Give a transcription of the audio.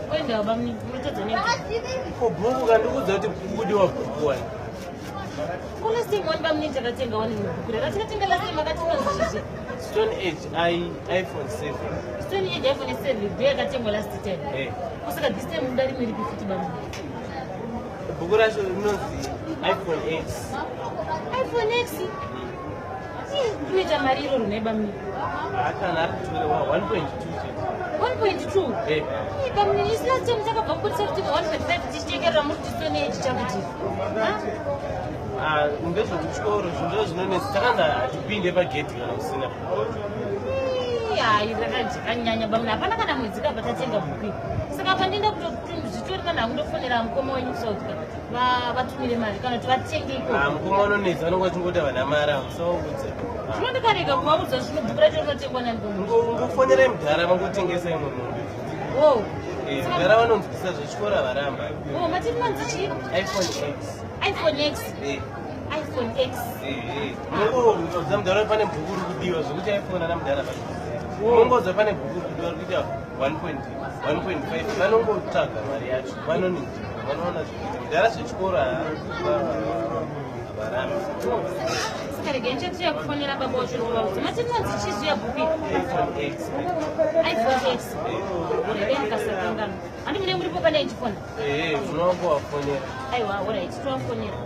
Kuenda baba mni, murutadza nei? Ko bhuku kandikuudza kuti kudiwa bhuku wani. Ko last time wani bamni takatenga wani bhuku rera takatenga last time akati inonzi chichi. Stone Age i iPhone 7. Stone Age iPhone 7 ndiyo yakatengwa last time. Eh. Kusaka this time muda rimwe ripi futi bamni? Bhuku racho rinonzi iPhone X. iPhone X? Inoita mari iroro nhai bamni? Kana ari kutorewa 1.2 chete. 1.2? Eh. Bamni isu last time takabva kubudisa kuti 1.5 tichitengerera muri kuti Stone Age chakuti. Ah, ndezvekuchikoro zvinhu zvinonetsa takanzi hatipinde pagedhi kana usina. Hayi rakanyanya bamni hapana kana mwedzi kabva tatenga bhuku iri. Saka pandinda kutozvitori kana kundofonera mukoma wenyu kuSouth vatumire mari kana kuti vatenge ikoko. Ah, mukoma unonetsa vanonga vachingoti havana mari avo usavaudza. Zvino ndikarega kuvaudza zvino bhuku racho rinotengwa nani bamni? Ungofonerai mudhara vangotengesa imwe mombe. Oh. Eh, mudhara vanonzwisa zvechikoro havaramba. Oh, mati rinonzi chii? iPhone X. iPhone X. Eh. iPhone X. Eh, eh. Unongoudza mudhara pane bhuku riri kudiwa zvekuti iPhone ana mudhara vazviziva. Unongoudza pane bhuku riri kudiwa riri kuita 1.5 vanongotsvaga mari yacho vanonzi vanoona zvekuita mudhara zvechikoro havarambi. Saka regai ndichatiya kufonera baba wacho ndovaudza. Mati rinonzi chii zviya bhuku iri? iPhone X. iPhone X. Regai ndikasakanganwa. Handi mune muripo pane ichifona? Eh, unongovafonera. Aiwa, alright, tovafonera.